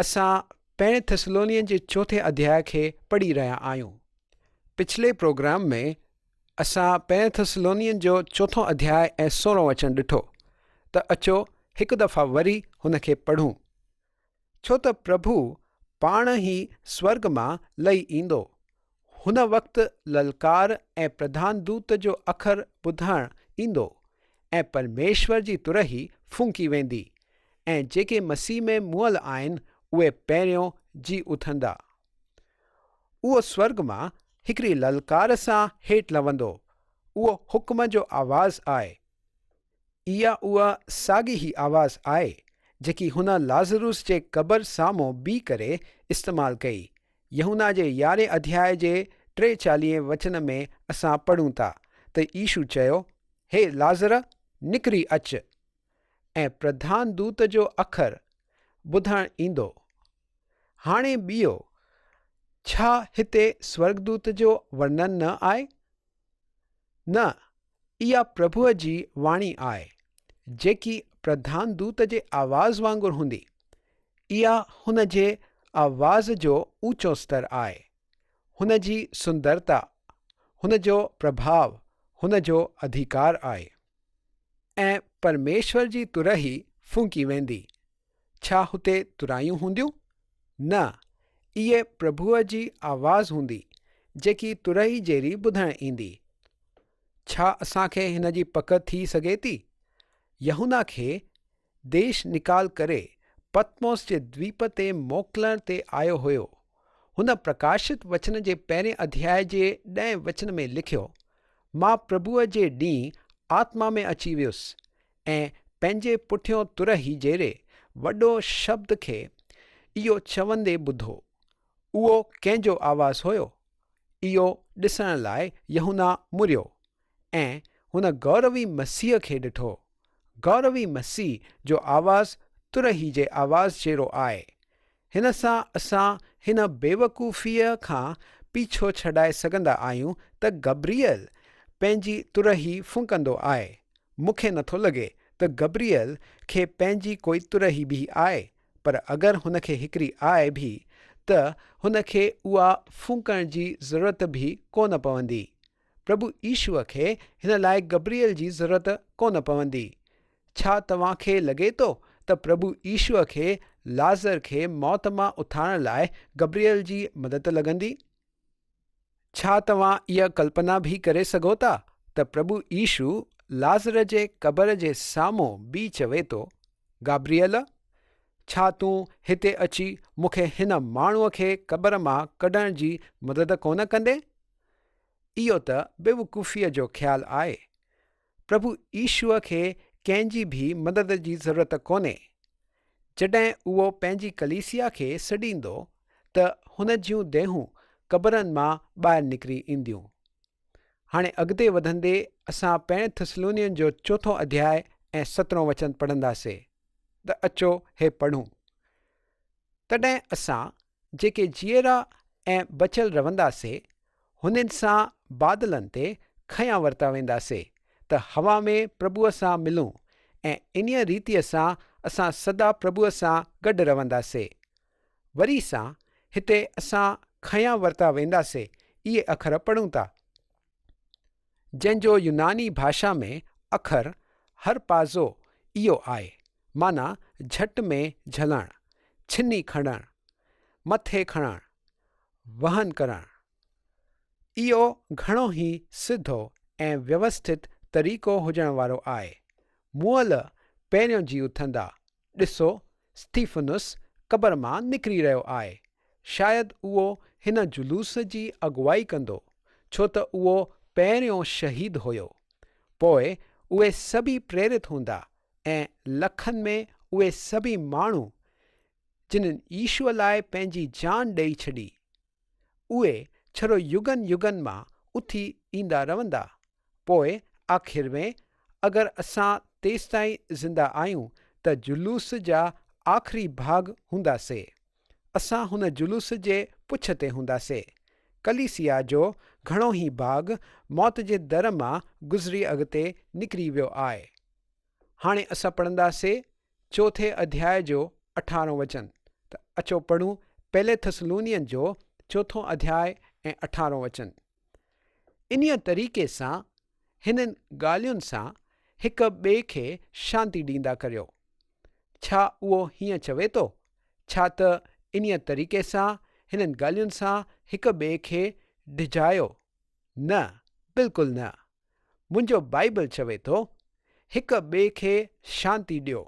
اسان پهرين ٿسلونين جي چوٿين اڌياء کي پڙهي رهيا آهيون. پڇلي پروگرام ۾ اسان پهرين ٿسلونين جو چوٿون اڌياء ۽ سورهون وچن ڏٺو ته اچو هڪ دفعا وري هن کي پڙهون. ڇو ته پرڀو پاڻ ئي سورڳ مان لهي ايندو. هن وقت للڪار ۽ پرڌان دوت جو اکر ٻڌڻ ايندو ۽ پرميشور جي ترهي ڦونڪي ويندي ۽ جيڪي مسيح ۾ مئل آهن اهي پهريون جي اٿندا. اهو سورڳ مان هڪڙي للڪار سان هيٺ لهندو. اهو حڪم جو آواز آهي. اها اها ساڳي ئي آواز آهي، جيڪي هن لازروس جي قبر سامهون بيهي ڪري استعمال ڪئي. يوحنا جي يارهين اڌياء جي ٽيچاليهين وچن ۾ اسان پڙهون ٿا ته يسوع چيو، هي لازر، نڪري اچ! ۽ پرڌان دوت جو اکر ٻڌڻ ايندو. هاڻي ٻيو ڇا هتي سورڳدوت جو ورنن نه آهي؟ نه، اها پرڀوء جي واڻي آهي، جيڪي پرڌان دوت جي آواز وانگر هوندي. اها هن جي آواز جو اوچو ستر آهي. هن جي سندرتا، هن جو پرڀاء، هن جو اڌيڪار آهي. ۽ پرميشور جي ترهي ڦونڪي ويندي. ڇا هتي ترايون هونديون؟ نه، اهي پرڀوء جي آواز هوندي، جيڪي ترهي جهڙي ٻڌڻ ايندي. ڇا اسان کي هن جي پڪ ٿي سگهي ٿي؟ يوحنا کي ديش نيڪال ڪري پتموس جي دويپ تي موڪلڻ تي آيو هيو. هن پرڪاشت وچن جي پهرين اڌياء جي ڏهين وچن ۾ لکيو، مان پرڀوء جي ڏينهن آتما ۾ اچي ويس ۽ پنهنجي پٺيون ترهي جهڙي وڏو شبد کي اهو چوندي ٻڌو. اهو ڪنهن جو آواز هيو؟ اهو ڏسڻ لاء يوحنا مڙيو ۽ هن گوروي مسيح کي ڏٺو. گوروي مسيح جو آواز ترهي جي آواز جهڙو آهي. هن سان اسان هن بيوقوفيء کان پيڇو ڇڏائي سگهندا آهيون ته گبريئل پنهنجي ترهي ڦونڪندو آهي. مون کي نٿو لڳي ته گبريئل کي پنهنجي ڪوئي ترهي به آهي، پر اگر هن کي هڪڙي آهي به ته هن کي اها ڦونڪڻ جي ضرورت به ڪونه پوندي. پرڀو يسوع کي هن لاء گبريئل جي ضرورت ڪونه پوندي. ڇا توهان کي لڳي ٿو ته پرڀو يسوع کي لازر کي موت مان اٿارڻ لاء گبريئل جي مدد لڳندي؟ ڇا توهان اها ڪلپنا به ڪري سگهو ٿا ته پرڀو يسوع لازر جي قبر جي سامهون بيهي چوي ٿو، گابريئل، ڇا تون هتي اچي مون کي هن ماڻهوء کي قبر مان ڪڍڻ جي مدد ڪونه ڪندين؟ اهو ته بيوقوفيء جو خيال آهي. پرڀو يسوع کي ڪنهن جي به مدد جي ضرورت ڪونهي. جڏهن اهو پنهنجي ڪليسيا کي سڏيندو ته هن جون ديهون قبرن مان ٻاهر نڪري اينديون. هاڻي اڳتي وڌندي اسان پهرين ٿسلونين جو چوٿون اڌياء ۽ سترهون وچن پڙهنداسي ته اچو هي پڙهون. تڏهن اسان جيڪي جيئرا ۽ بچيل رهنداسي، هنن سان بادلن تي کنيا ورتا وينداسي، ته هوا ۾ پرڀوء سان ملون، ۽ انهيء ريتيء سان اسان سدا پرڀوء سان گڏ رهنداسي. وري سان هتي اسان کنيا ورتا وينداسي اهي اکر پڙهون ٿا، جنهن جو يوناني ڀاشا ۾ اکر هرپازو اهو آهي، معنيٰ جهٽ ۾ جهلڻ، ڇني کڻڻ، مٿي کڻڻ، وهن ڪرڻ. اهو گهڻو ئي سڌو ۽ ويوسٿت طريقو هجڻ وارو آهي. مئل پهريون جي اٿندا، ڏسو، اسطيفنس قبر مان نڪري رهيو آهي. شايد اهو هن جلوس جي اڳواڻي ڪندو، ڇو ته اهو پهريون شهيد هيو. پوء اهي سڀئي پريرت هوندا ۽ لکن ۾ اهي سڀئي ماڻهو جن يسوع لاء پنهنجي جان ڏئي ڇڏي. اهي ڇڙو يگن يگن مان اٿي ايندا رهندا. پوء آخر ۾ اگر اسان تيستائين زنده آهيون ته جلوس جا آخري ڀاڳ هونداسي. اسان هن جلوس جي پڇ تي هونداسي. ڪليسيا جو گهڻو ئي ڀاڳ موت جي در مان گذري اڳتي نڪري ويو آهي. هاڻي اسان پڙهنداسي چوٿين اڌياء جو اٺارهون وچن ته اچو پڙهون پهلي ٿسلونين جو چوٿون اڌياء ۽ اٺارهون وچن. انهيء طريقي سان هنن ڳالهين سان هڪ ٻئي کي شانتي ڏيندا ڪريو. ڇا اهو هيئن چوي ٿو ڇا ته انهيء طريقي سان هنن ڳالهين سان هڪ ٻئي کي ڊڄايو؟ نه، بلڪل نه. منهنجو بائيبل چوي ٿو، هڪ ٻئي کي شانتي ڏيو.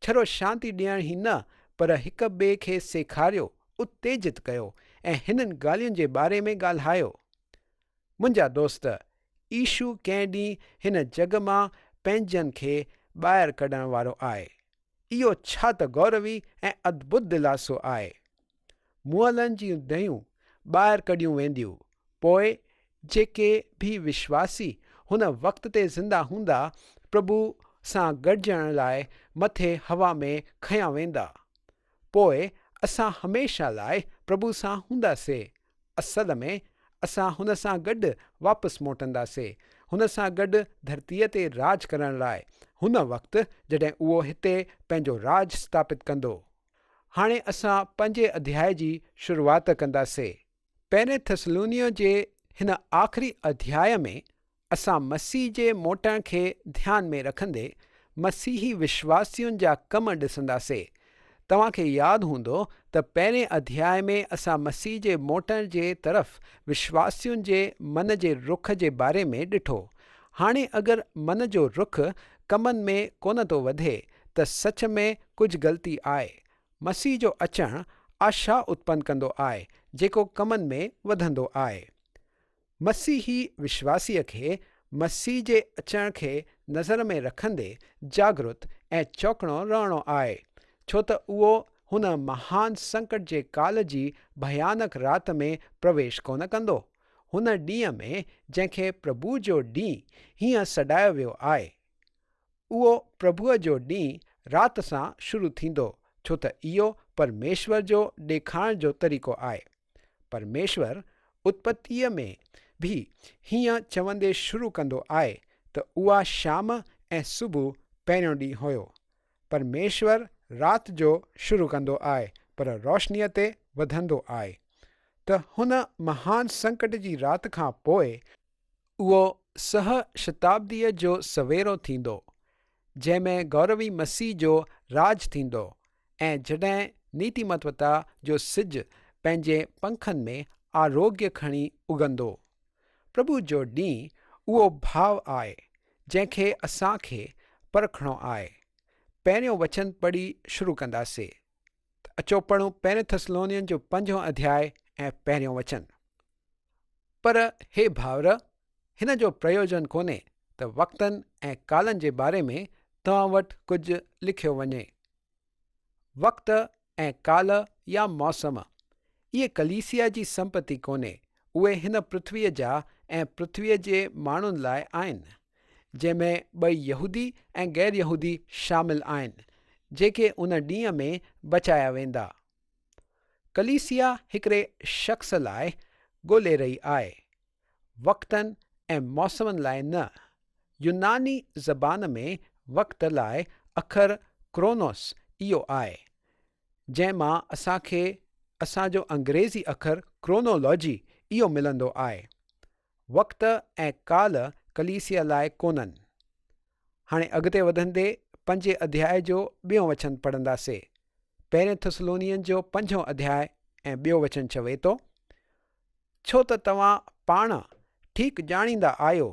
ڇڙو شانتي ڏيڻ ئي نه پر هڪ ٻئي کي سيکاريو، اتيجت ڪيو ۽ هنن ڳالهين جي باري ۾ ڳالهايو. منهنجا دوست، يشو ڪنهن ڏينهن هن جڳ مان پنهنجن کي ٻاهر ڪڍڻ وارو آهي. اهو ڇا ته گوروي ۽ ادڀت دلاسو آهي. مئلن جون ديهون ٻاهر ڪڍيون وينديون، پوء جيڪي به وشواسي هن وقت تي زنده هوندا، پرڀو سان گڏجڻ لاء مٿي هوا ۾ کنيا ويندا. پوء اسان هميشه لاء پرڀو سان هونداسي. اصل ۾ اسان هن سان گڏ واپس موٽنداسي، هن سان گڏ ڌرتيء تي راڄ ڪرڻ لاء، هن وقت جڏهن اهو هتي پنهنجو راڄ اسٿاپت ڪندو. هاڻي اسان پنجين اڌياء جي شروعات ڪنداسي. پهرين ٿسلونيو جي هن آخري اڌياء ۾ اسان مسيح جي موٽڻ کي ڌيان ۾ رکندي مسيحي وشواسين جا ڪم ڏسنداسي. توهان کي ياد هوندو ته پهرين اڌياء ۾ اسان مسيح جي موٽڻ جي طرف وشواسين جي من جي رخ جي باري ۾ ڏٺو. هاڻي اگر من جو رخ ڪمن ۾ ڪونه ٿو وڌي ته سچ ۾ ڪجهه غلطي آهي. مسيح جو اچڻ آشا اتپن ڪندو آهي جيڪو ڪمن ۾ وڌندو آهي. مسيحي وشواسيء کي مسيح جي اچڻ کي نظر ۾ رکندي جاڳرت ۽ چوڪڻو رهڻو آهي، ڇو ته اهو هن مهان سنڪٽ جي ڪال جي ڀيانڪ رات ۾ پرويش ڪونه ڪندو، هن ڏينهن ۾ جنهن کي پرڀو جو ڏينهن هيئن سڏايو ويو آهي. اهو پرڀوء جو ڏينهن رات سان شروع ٿيندو، ڇو ته اهو پرميشور جو ڏيکارڻ جو طريقو آهي. پرميشور اتپتيء ۾ به هيئن چوندي شروع ڪندو آهي ته اها شام ۽ صبح پهريون ڏينهن هيو. پرميشور رات جو شروع ڪندو آهي پر روشنيء تي وڌندو آهي. ته هن مهان سنڪٽ جي رات کان پوء، اهو سهه شتابديء جو سويرو ٿيندو، جنهن ۾ گوروي مسيح جو راڄ ٿيندو ۽ جڏهن نيتيمتوتا جو سج پنهنجي پنکن ۾ آروگيه کڻي اگندو. پرڀو جو ڏينهن اهو ڀاء آهي، جنهن کي اسان کي پرکڻو آهي. پهريون وچن پڙهي شروع ڪنداسي. ته اچو پڙهون پهرين ٿسلونين جو پنجون اڌياء ۽ پهريون وچن. پر هي ڀائر، هن جو پريوجن ڪونهي ته وقتن ۽ ڪالن جي باري ۾ توهان وٽ ڪجهه لکيو وڃي. وقت ۽ ڪال يا موسم، اهي ڪليسيا جي سمپتي ڪونهي، اهي هن پرٿويء جا ۽ پرٿويء جي ماڻهن لاء آهن، جنهن ۾ ٻئي يهودي ۽ غير يهودي شامل آهن، جيڪي ان ڏينهن ۾ بچايا ويندا. ڪليسيا هڪڙي شخص لاء ڳولي رهي آهي، وقتن ۽ موسمن لاء نه. يوناني زبان ۾ وقت لاء اکر ڪرونوس اهو آهي، جنهن مان اسان کي اسان جو انگريزي اکر ڪرونولاجي اهو ملندو آهي. وقت ۽ ڪال ڪليسيا لاء ڪونهن. هاڻي اڳتي وڌندي پنجين اڌياء جو ٻيون وچن پڙهنداسي. پهرين ٿسلونين جو پنجون اڌياء ۽ ٻيو وچن چوي ٿو، ڇو ته توهان پاڻ ٺيڪ ڄاڻيندا آهيو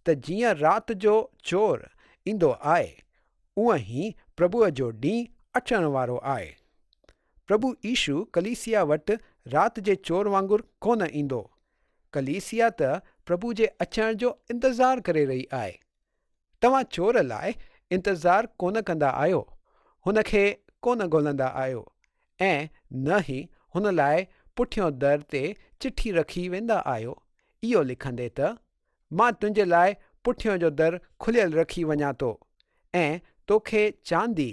ته جيئن رات جو چور ايندو آهي، اونئن ئي پرڀوء جو ڏينهن اچڻ وارو آهي. پرڀو يشو ڪليسيا وٽ رات جي چور وانگر ڪونه ايندو. ڪليسيا ته پرڀو جي اچڻ جو انتظار ڪري رهي آهي. توهان چور لاء انتظار ڪونه ڪندا آهيو، هن کي ڪونه ڳولندا آهيو ۽ نه ئي هن لاء پٺيون در تي چٺي رکي ويندا آهيو، اهو لکندي ته، مان تنهنجي لاء پٺيون جو در کليل رکي وڃان ٿو ۽ توکي چاندي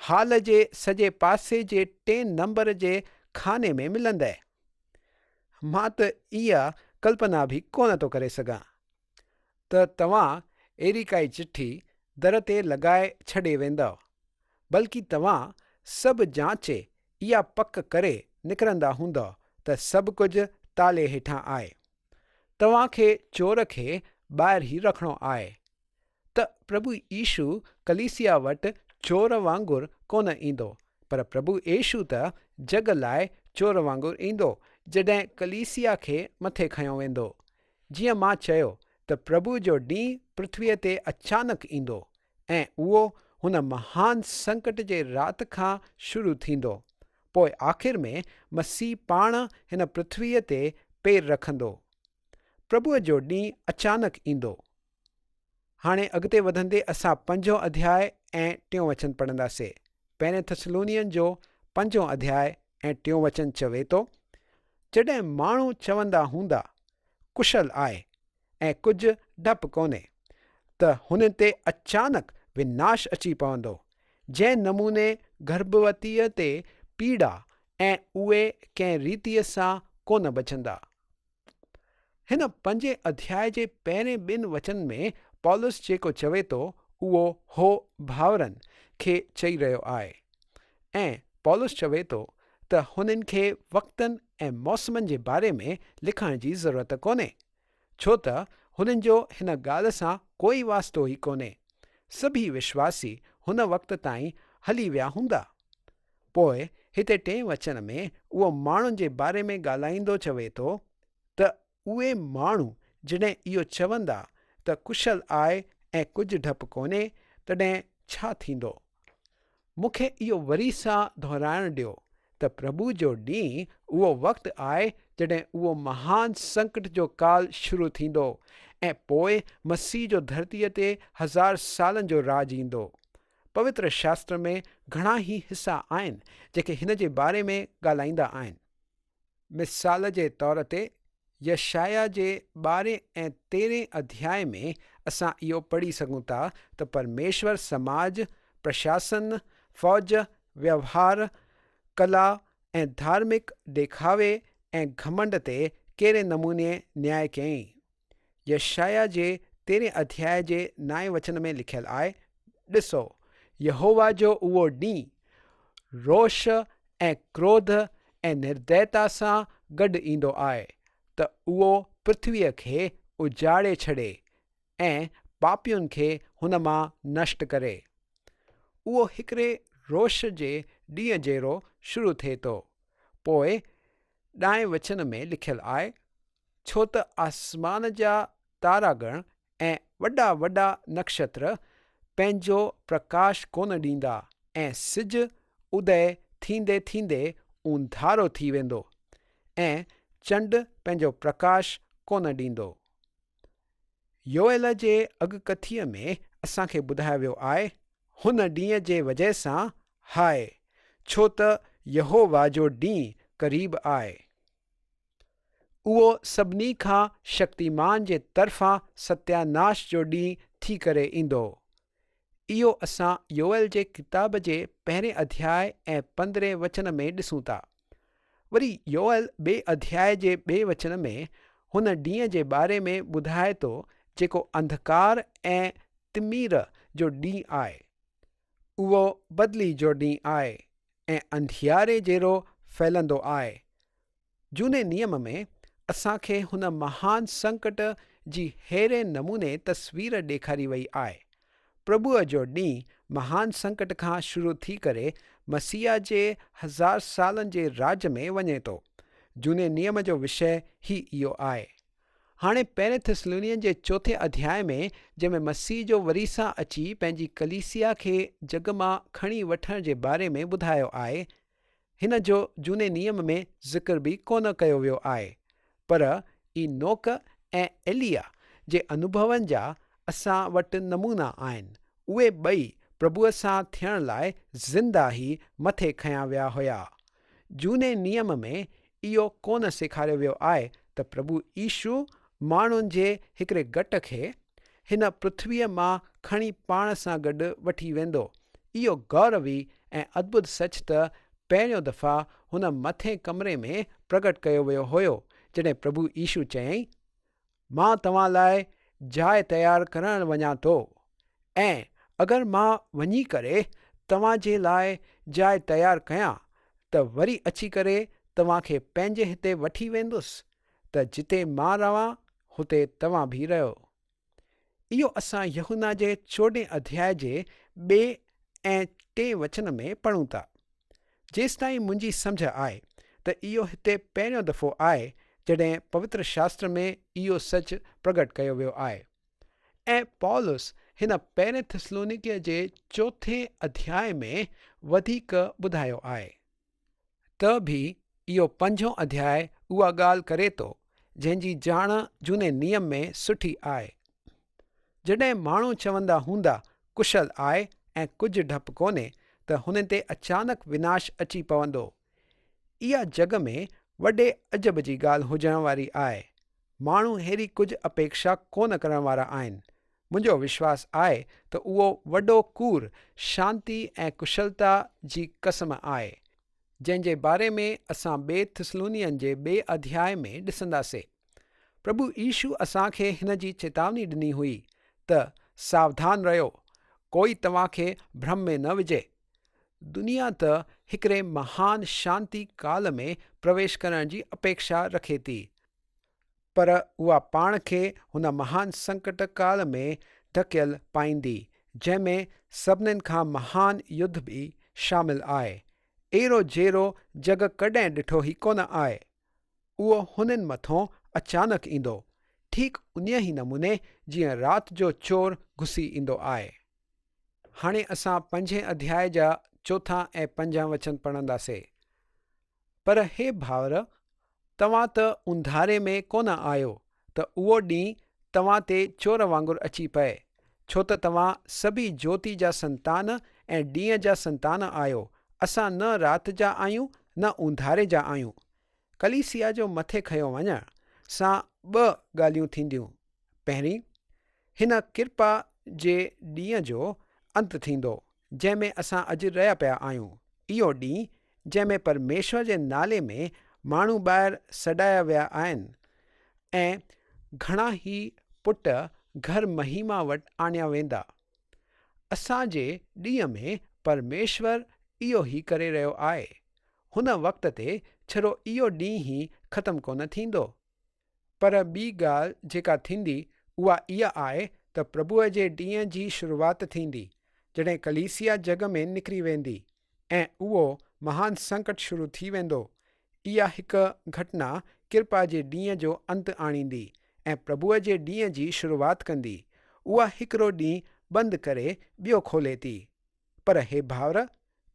هال جي سڄي پاسي جي ٽئين نمبر جي خاني ۾ ملندء. مان ته اها ڪلپنا به ڪونه ٿو ڪري سگهان ته توهان اهڙي ڪائي چٺي در تي لڳائي ڇڏي ويندؤ، بلڪ توهان سڀ جانچي اها پڪ ڪري نڪرندا هوندؤ ته سڀ ڪجهه تالي هيٺان آهي. توهان کي چور کي ٻاهر ئي رکڻو آهي. ته پرڀو يشو ڪليسيا وٽ چور وانگر ڪونه ايندو، پر پرڀو يشو ته جڳ لاء چور وانگر ايندو، جڏهن ڪليسيا کي مٿي کنيو ويندو. جيئن مان چيو ته پرڀو جو ڏينهن پرٿويء تي اچانڪ ايندو، ۽ اهو هن مهان سنڪٽ جي رات کان شروع ٿيندو. پوء آخر ۾ مسيح پاڻ هن پرٿويء تي پير رکندو. پرڀوء جو ڏينهن اچانڪ ايندو. هاڻي اڳتي وڌندي اسان پنجون اڌياء ۽ ٽيون وچن پڙهنداسي. پهرين ٿسلونين جو پنجون اڌياء ۽ ٽيون وچن چوي ٿو، جڏهن ماڻهو چوندا هوندا، ڪشل آهي ۽ ڪجهه ڊپ ڪونهي، ته هنن تي اچانڪ وناش اچي پوندو، جنهن نموني گرڀوتيء تي پيڙا ۽ اهي ڪنهن ريتيء سان ڪونه بچندا. هن پنجين اڌياء جي پهرين ٻن وچن ۾ پولس جيڪو چوي ٿو اهو هو ڀائرن کي چئي رهيو آهي ۽ پولس چوي ٿو ته هنن کي وقتن ۽ موسمن جي باري ۾ لکڻ جي ضرورت ڪونهي ڇو ته هنن جو هن ڳالهه سان ڪوئي واسطو ئي ڪونهي. سڀيئي وشواسي هن وقت تائين هلي ويا هوندا. پوء هتي ٽئين وچن ۾ اهو ماڻهن جي باري ۾ ڳالهائيندو چوي ٿو ته اهي ماڻهو جڏهن اهو چوندا ته ڪشل آهي ۽ ڪجهه ڊپ ڪونهي تڏهن ڇا ٿيندو؟ مون کي اهو وري سان دهرائڻ ڏيو ته پرڀو جو ڏينهن اهو وقت آهي جڏهن اهو مهان سنڪٽ جو ڪال شروع ٿيندو ۽ پوء مسيح جو ڌرتيء تي هزار سالن جو راڄ ايندو. پوتر شاستر ۾ گهڻا ئي حصا آهن جيڪي هن جي باري ۾ ڳالهائيندا آهن. مثال جي طور تي، يشعيا جي ٻارهين ۽ تيرهين اڌياء ۾ اسان اهو پڙهي سگهون ٿا ته پرميشور سماج، پرشاسن، فوج، ويوهار، ڪلا ۽ ڌارمڪ ڏيکاوي ۽ گهمنڊ تي ڪهڙي نموني نياء ڪيائين. يشعيا جي تيرهين اڌياء جي نائين وچن ۾ لکيل آهي، ڏسو، يهوه جو اهو ڏينهن روش ۽ ڪروڌ ۽ نردئتا سان گڏ ايندو آهي، ته اهو پرٿويء کي اجاڙي ڇڏي ۽ پاپين کي هن مان نشٽ ڪري. اهو هڪڙي روش جي ڏينهن جهڙو شروع ٿئي ٿو. پوء ڏائين وچن ۾ لکيل آهي، ڇو ته آسمان جا تاراگڻ ۽ وڏا وڏا نکشتر پنهنجو پرڪاش ڪونه ڏيندا ۽ سج ادي ٿيندي ٿيندي اونڌارو ٿي ويندو ۽ چنڊ پنهنجو پرڪاش ڪونه ڏيندو. يوئيل جي اڳڪٿيء ۾ اسان کي ٻڌايو ويو آهي، هن ڏينهن جي وجهه سان هاء، ڇو ته يهوه جو ڏينهن قريب آهي. اهو سڀني کان شڪتيمان جي طرفان ستياناش جو ڏينهن ٿي ڪري ايندو. اهو اسان يوئيل جي ڪتاب جي پهرين اڌياء ۽ پندرهين وچن ۾ ڏسون ٿا. وري يوئيل ٻئي اڌياء جي ٻئي وچن ۾ هن ڏينهن جي باري ۾ ٻڌائي ٿو جيڪو انڌڪار ۽ تمير جو ڏينهن آهي. اهو بدلي جو ڏينهن آهي ۽ انڌياري جهڙو ڦهلندو آهي. جهوني نيم ۾ اسان کي هن مهان سنڪٽ جي ههڙي نموني تصوير ڏيکاري وئي آهي. پرڀوء جو ڏينهن مهان سنڪٽ کان شروع ٿي ڪري مسيح جي هزار سالن جي راڄ ۾ وڃي ٿو. جهوني نيم جو وشيه هي اهو آهي. هاڻي پهرين ٿسلونين جي چوٿين اڌياء ۾ جنهن ۾ مسيح جو وري سان اچي پنهنجي ڪليسيا کي جڳ مان کڻي وٺڻ جي باري ۾ ٻڌايو آهي، هن جو جهوني نيم ۾ ذڪر به ڪونه ڪيو ويو آهي، پر اينوڪ ۽ ايليا جي انوڀون جا اسان وٽ نمونا آهن، اهي ٻئي پرڀوء سان ٿيڻ لاء زنده ئي مٿي کنيا ويا هيا. جهوني نيم ۾ اهو ڪونه سيکاريو ويو آهي ته پرڀو يشو ماڻهن جي هڪڙي گٽ کي هن پرٿويء مان کڻي پاڻ سان گڏ وٺي ويندو. اهو گوروي ۽ ادڀت سچ ته پهريون دفعا هن مٿئين ڪمري ۾ پرگٽ ڪيو ويو هيو، جڏهن پرڀو يشو چيائين، مان توهان لاء جاء تيار ڪرڻ وڃان ٿو ۽ اگر مان وڃي ڪري توهان جي لاء جاء تيار ڪيان ته وري اچي ڪري توهان کي پنهنجي هتي وٺي ويندس، ته جتي مان رهان هتي توهان به رهو. اهو اسان يوحنا جي چوڏهين اڌياء جي ٻئي ۽ ٽئين وچن ۾ پڙهون ٿا. جيستائين منهنجي سمجهه آهي ته اهو هتي پهريون دفعو آهي جڏهن پوتر شاستر ۾ اهو سچ پرگٽ ڪيو ويو آهي. ۽ پولس هن پهرين ٿسلونيڪيء جي چوٿين اڌياء ۾ وڌيڪ ٻڌايو آهي. ته به اهو پنجون اڌياء اها ڳالهه ڪري ٿو جنهن جي ڄاڻ جهوني نيم ۾ سٺي آهي. جڏهن ماڻهو چوندا هوندا ڪشل آهي ۽ ڪجهه ڊپ ڪونهي ته هنن تي اچانڪ وناش اچي پوندو. اها جڳ ۾ وڏي عجب جي ڳالهه هجڻ واري آهي. ماڻهو ههڙي ڪجهه اپيڪشا ڪونه ڪرڻ وارا آهن. منهنجو وشواس آهي ته اهو وڏو ڪوڙ شانتي ۽ ڪشلتا جي قسم آهي، جنهن جي باري ۾ اسان ٻئي ٿسلونين جي ٻئي اڌياء ۾ ڏسنداسي. پرڀو يشو اسان کي هن جي چيتاوني ڏني هئي ته ساوڌان رهيو، ڪوئي توهان کي ڀرم ۾ نه وجهي. دنيا ته هڪڙي مهان شانتي ڪال ۾ پرويش ڪرڻ جي اپيڪشا رکي ٿي، پر اها پاڻ کي هن مهان سنڪٽ ڪال ۾ ڌڪيل پائيندي، جنهن ۾ سڀنين کان مهان يڌ به شامل آهي، اهڙو جهڙو جڳ ڪڏهن ڏٺو ئي ڪونه آهي. اهو هنن مٿون اچانڪ ايندو، ٺيڪ انهيء ئي نموني جيئن رات جو چور گهسي ايندو آهي. هاڻي اسان پنجين اڌياء جا چوٿان ۽ پنجان وچن پڙهنداسي. پر هي ڀائر، توهان ته اونڌاري ۾ ڪونه آهيو ته اهو ڏينهن توهان تي چور وانگر اچي پئي، ڇو ته توهان سڀيئي جوتي جا سنتان ۽ ڏينهن جا سنتان آهيو، اسان نه رات جا آهيون نه اونڌاري جا آهيون. ڪليسيا جو مٿي کنيو وڃڻ سان ٻه ڳالهيون ٿينديون. پهرين، هن ڪرپا جي ڏينهن جو انت ٿيندو، جنهن ۾ اسان اڄ رهيا پيا آهيون. اهو ڏينهن جنهن ۾ پرميشور جي نالي ۾ ماڻهو ٻاهر سڏايا ويا آهن ۽ گهڻا ئي پٽ گهر مهيما وٽ آڻيا ويندا. اسان جي ڏينهن ۾ پرميشور اهو ئي ڪري رهيو آهي. هن وقت تي ڇڙو اهو ڏينهن ئي ختم ڪونه ٿيندو. پر ٻي ڳالهه جيڪا ٿيندي اها اها آهي ته پرڀوء جي ڏينهن جي شروعات ٿيندي، جڏهن ڪليسيا جڳ ۾ نڪري ويندي ۽ اهو مهان سنڪٽ شروع ٿي ويندو. اها هڪ گهٽنا ڪرپا جي ڏينهن جو انت آڻيندي ۽ پرڀوء جي ڏينهن جي شروعات ڪندي. اها هڪڙو ڏينهن بند ڪري ٻيو کولي ٿي. پر هي ڀائر،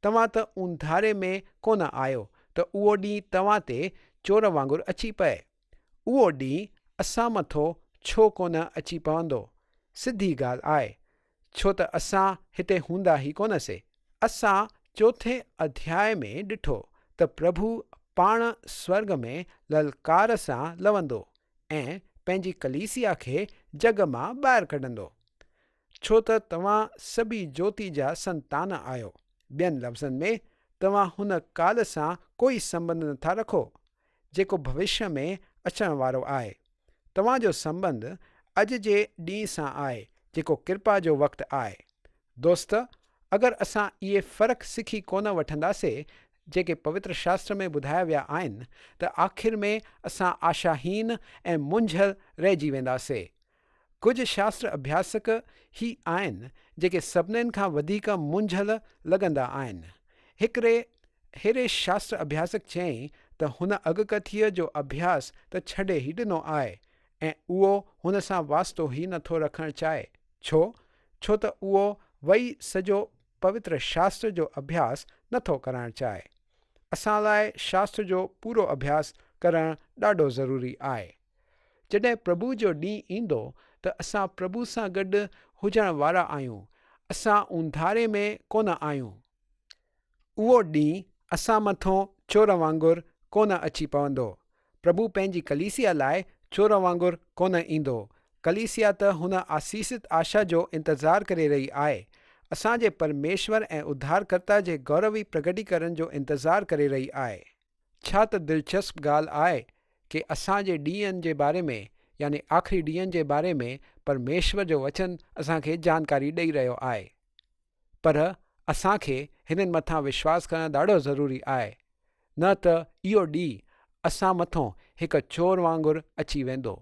توهان ته اونڌاري ۾ ڪونه آهيو ته اهو ڏينهن توهان تي چور وانگر اچي پئي. اهو ڏينهن اسان مٿو ڇو ڪونه اچي پوندو؟ سڌي ڳالهه آهي، ڇو ته اسان هتي هوندا ئي ڪونه سي. اسان چوٿين اڌياء ۾ ڏٺو ته پرڀو پاڻ سورڳ ۾ للڪار سان لوندو ۽ پنهنجي ڪليسيا کي جڳ مان ٻاهر ڪڍندو. ڇو ته توهان سڀيئي جوتي جا سنتان آهيو. ٻين لفظن ۾، توهان هن ڪال سان ڪوئي سنٻنڌ نٿا رکو، جيڪو ڀوشيه ۾ اچڻ وارو آهي. توهان جو سنٻنڌ اڄ جي ڏينهن سان آهي، جيڪو ڪرپا جو وقت آهي. دوست، اگر اسان اهي فرق سکي ڪونه وٺنداسي، جيڪي پوتر شاستر ۾ ٻڌايا ويا آهن، ته آخر ۾ اسان آشاهين ۽ مونجهيل رهجي وينداسي. ڪجهه شاستر اڀياسڪ هي آهن جيڪي سڀنين کان وڌيڪ مونجهيل لڳندا آهن. هڪڙي ههڙي شاستر اڀياسڪ چيائين ته هن اڳڪٿيء جو اڀياس ته ڇڏي ئي ڏنو آهي ۽ اهو هن سان واسطو ئي نٿو رکڻ چاهي. ڇو؟ ڇو ته اهو وئي سڄو پوتر شاستر جو اڀياس نٿو ڪرائڻ چاهي. اسان لاء شاستر جو پورو اڀياس ڪرڻ ڏاڍو ضروري آهي. جڏهن پرڀو جو ڏينهن ايندو ته اسان پرڀو سان گڏ هجڻ وارا آهيون، اسان اونڌاري ۾ ڪونه آهيون. اهو ڏينهن اسان مٿون چور وانگر ڪونه اچي پوندو. پرڀو پنهنجي ڪليسيا لاء چور وانگر ڪونه ايندو. ڪليسيا ته هن آسيست آشا جو انتظار ڪري رهي آهي. اسان جي پرميشور ۽ اڌارڪرتا جي گوروي پرگٽيڪرڻ جو انتظار ڪري رهي آهي. ڇا ته دلچسپ ڳالهه آهي ڪي اسان جي ڏينهن جي باري ۾ يعني آخري ڏينهن جي باري ۾ پرميشور جو وچن اسان کي جانڪاري ڏئي رهيو آهي. پر اسان کي هنن مٿان وشواس ڪرڻ ڏاڍو ضروري آهي. نه ته اهو ڏينهن اسان مٿون هڪ چور وانگر اچي ويندو.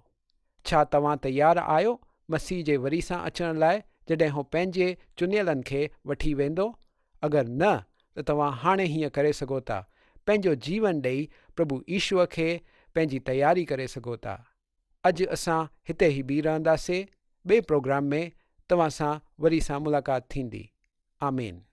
ڇا توهان تيار آهيو مسيح جي وري سان اچڻ لاء جڏهن هو پنهنجي چنيلن کي وٺي ويندو؟ اگر نه ته توهان هاڻي هيئن ڪري سگهو ٿا، پنهنجو جيون ڏئي پرڀو يشوء کي پنهنجي تياري ڪري سگهو ٿا. اڄ اسان هتي ئي بيهي رهنداسي، ٻئي پروگرام ۾ توهان سان وري سان ملاقات ٿيندي. آمين.